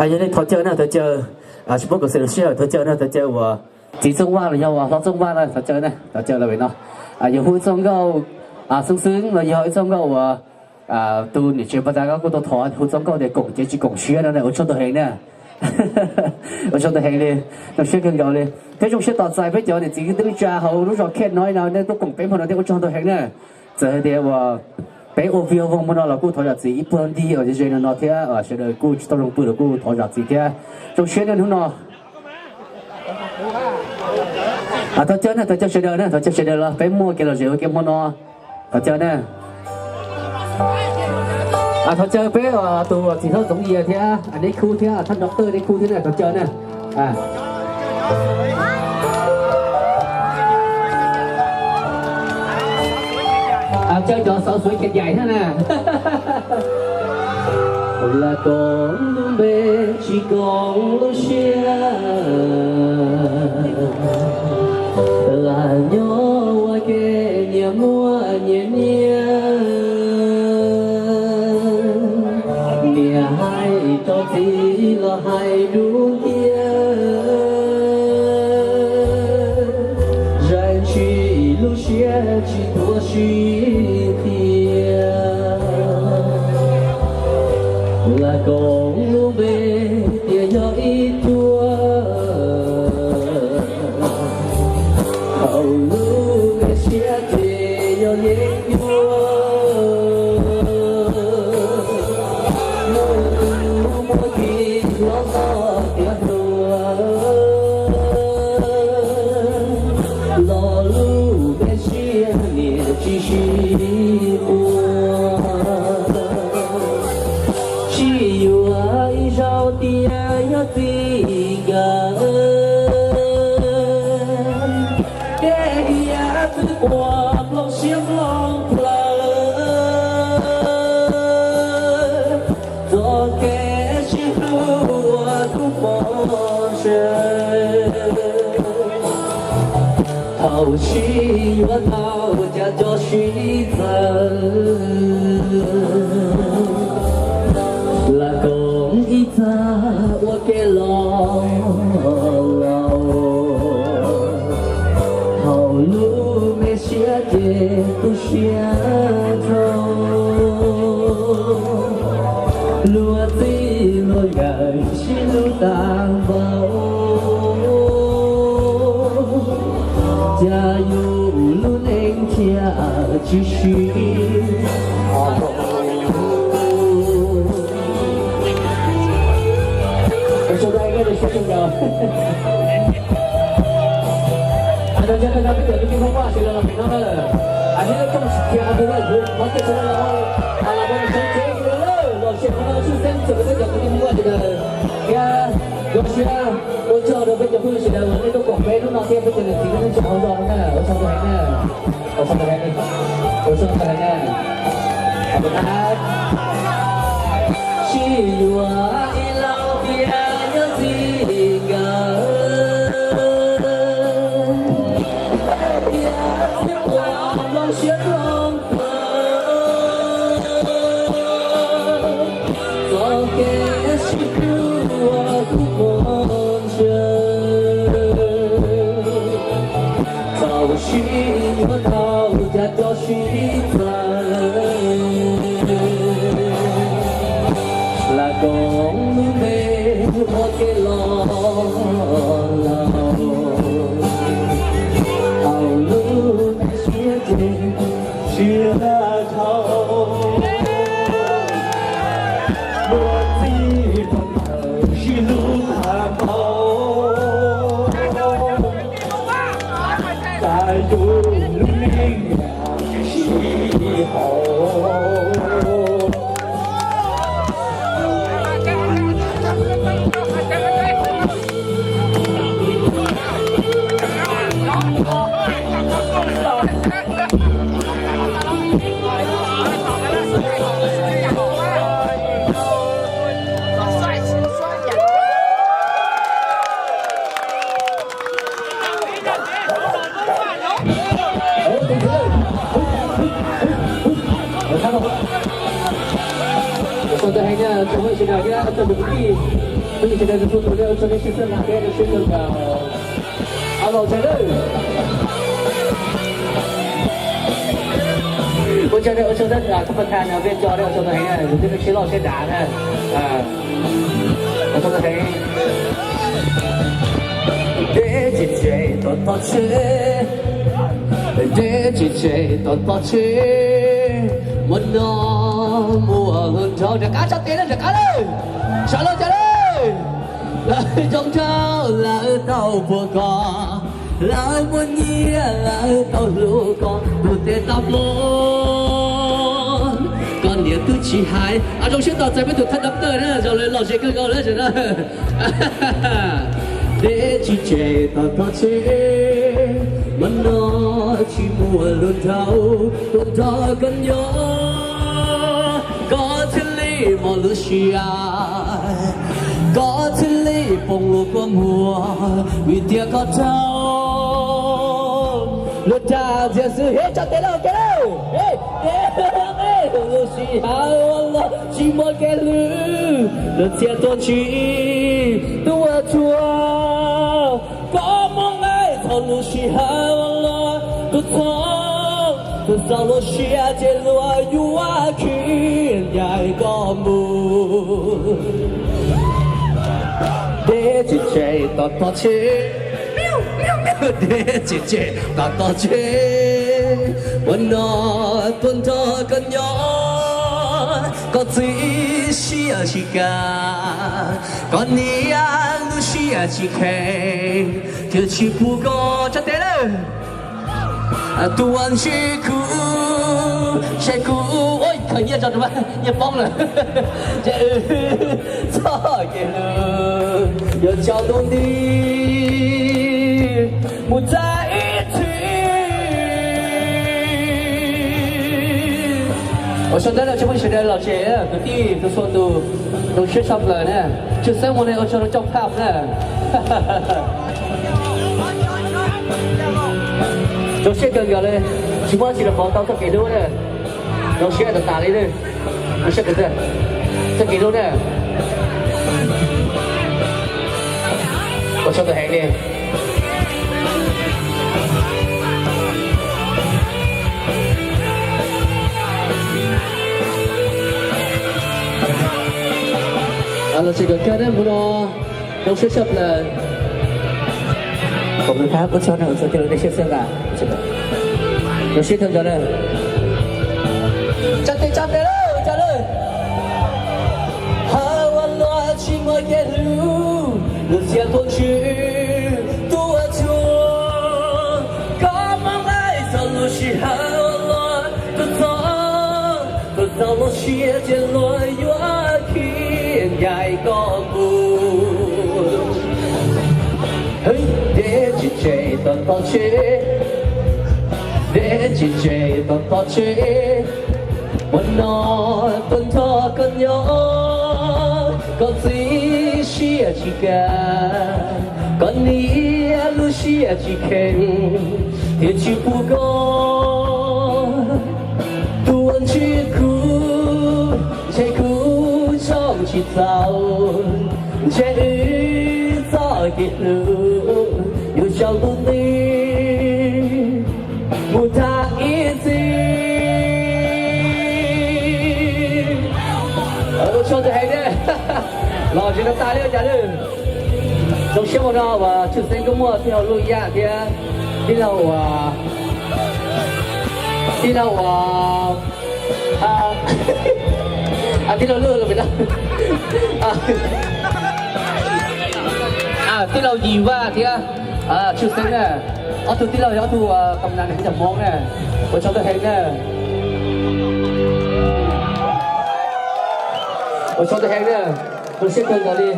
Yog nej thov caw na thov caw, tsis paub kom xeem lus sij hawm, thov caw na thov caw uas txiv Txooj Vaj los yog uas hlob Txooj Vaj na thov caw na thov caw lawv pem no. Yog hu ib txoj nkauj xeeb xeeb los yog ib txoj nkauj uas tus niam tsev pas tas kuj tau thov hu txoj nkauj tias koom cev tsis koom siab no na, ua tsaug ntau heev na. Ua tsaug ntau heev li, zoo siab kawg nkaus li thiab zoo siab tos txais peb cov niam txiv kwv tij neej tsa hauv lub zos Khej no no nej tuaj koom peb hmo no thiab ua tsaug ntau heev na. Txawm hais tias uas peb ua vig voog hmo no los kuj thov zam txim ib puag nti uas ze ze no no thiab sawv daws kuj tsis tau zoo pw los kuj thov zam txim thiab. Zoo siab nej hnub no. Thov caw na, thov caw sawv daws na, thov caw sawv daws los peb muaj kev lom zem ua ke hmo no. Thov caw na. Thov caw peb tus txiv hlob Txoov Yias thiab Neb Khub thiab thab doctor Neb Khub thiab na, thov caw na. Caw cov xauv xuav caj yaim thiab na. Lam koom lub npe tsis koom lub siab, lam nyob ua ke nyias muaj nyias nyiaj. Niam hais rau txiv los hais dub nciab, zeem tsis lub siab tsis tuav sib tiag. Lam koom lub npe tias yog ib cuab, thaum lub me siab ces yog yeeb ncuab. Muaj tus muaj ki hlob txoj kev hluas, los lub me siab niam tsis sib quaj. Sib yuav ib zaug tias yog txij nkawm, tej diav twb quaj nplooj siab nplooj plawv. Txoj kev sib hlub ua kub pov ntsej, thaum sib yuav tau cas cov sib txawv. Lam koom ib txaj ua ke los laus, thaum lub me siab ces tu siab rau. Luag txij luag nkawm sib hlub tag npaum, cas yus lub neej thiaj tsis sib. Thiab zoo siab ua tsaug rau peb cov phooj ywg sawv daws uas nej tuaj koom peb hnub no thiab peb cov niam txiv kwv tij neej tsa hauv zos no na, ua tsaug ntau heev na, ua tsaug ntau heev na, ua tsaug ntau heev na. Sib yuav ib lauj tias yog txij nkawm, tias txij nkawm los siab zoo. Txoj kev sib hlub ua kub pov ntsej, thaum sib yuav tau cas cov sib txawv. Lam koom lub npe ua ke los laus, thaum lub me siab ces siab dhau. Luag txij luag nkawm sib hlub tag npaum, cas yus lub neej sib haum. Txog ntawm heev na, tsoom phooj ywg sawv daws thiab tsoom kwv tij, phooj ywg sawv daws txhua tus nej ua tsaug nej siab txhawb nqa thiab zoo siab kawg nkaus. Ua tsaug na. Ua tsaug na, ua tsaug na, thov pab tha na, peb cov nej ua tsaug ntau heev na, tus twb siab loj siab dav na. Ua tsaug ntau heev. Deb tsis tseg tos tos tseg, deb tsis tseg tos tos tseg, muaj noj muaj haus nrog rov qab tsa tes lawm, rov qab lawm, sawv los cas lawm. Lawv zoo nraug lawv tau puag koj, lawv muaj nyiaj lawv tau hlub koj, tus tes tau plob koj niam twb tsis hais. Zoo siab tos txais peb tus thawj doctor na, zoo lawv lom zem kawg nkaus lawm na. Deb tsis tseg tos tos tseg, mas no tsis muaj lus nrog, tuaj nrog koj nyob, koj thiaj li muaj lub siab, koj thiaj li poob lub kua muag, vim tias koj raug luag dag ntxiag xwb. Hev tsa tes lawm, ua ke lawm. Lub sij hawm los tsis muaj kev hlub, lub txhia tuaj ntsib tuaj tsuag, koj mob nqaij txog lub sij hawm los tuaj txog, tuaj txog lub siab ces luag yuav khib ncaim koj mus. Deb tsis tseg tos tos tseg, deb tsis tseg tos tos tseg, ua no tuaj nrog koj nyob, koj txiv siab tsis kam, koj niam lub siab tsis kheev, thiaj tsis pub koj tsa tes lawm. Tuaj ntsib kuv, saib kuv, ua khaws nyiaj tso rau, nyiaj poob lawm. Ces wb txoj kev hlub yuav coj tus nti mus tag ib txhis. Ua tsaug ntau na, tsoom phooj ywg sawv daws los tsev, kwv tij txhua tus, zoo siab tshaj plaws na. Tshwj xeeb mus ne, ua tsaug rau coj phaj na. Zoo siab kawg nkaus li, tsis muaj dab tsi los pauv tau txoj kev hlub na. Zoo siab tas tas li na. Zoo siab kawg, txoj kev hlub na. Ua tsaug ntau heev li. Los tsis kom kawg na, mus no zoo siab tshaj plaws. Koom nws thab ua tsaug na, ua tsaug thiab nej siab xwb na. Zoo siab kawg nkaus na. Tsa tes, tsa tes lawm, tsa lawm. Hawv ua luaj tsis muaj kev hlub, lub txhia tuaj ntsib tuaj tsuag, koj mob nqaij txog lub sij hawm los tuaj txog, tuaj txog lub siab ces luag yuav khib ncaim koj mus. Deb tsis tseg tos tos tseg, deb tsis tseg tos tos tseg, ua no tuaj nrog koj nyob, koj txiv siab tsis kam, koj niam lub siab tsis kheev, thiaj tsis pub koj tuaj ntsib kuv, ntshe kuv zoo tsis txaus, ntshe wb txoj kev hlub yuav tsaus ntuj nti mus tag ib txhis. Ua tsaug ntau heev na. Los tsis tau tas li cas li. Zoo siab mus no uas tshwj xeeb kuj muaj tij laug Luj Yaj thiab tij laug uas, tij laug uas, tij laug Luj, tij laug Yim Vaj thiab tshwj xeeb na. Ob tug tij laug yog ob tug kam nas nws cov Hmoob na. Ua tsaug ntau heev na. Ua tsaug ntau heev na. Zoo siab kawg nkaus li.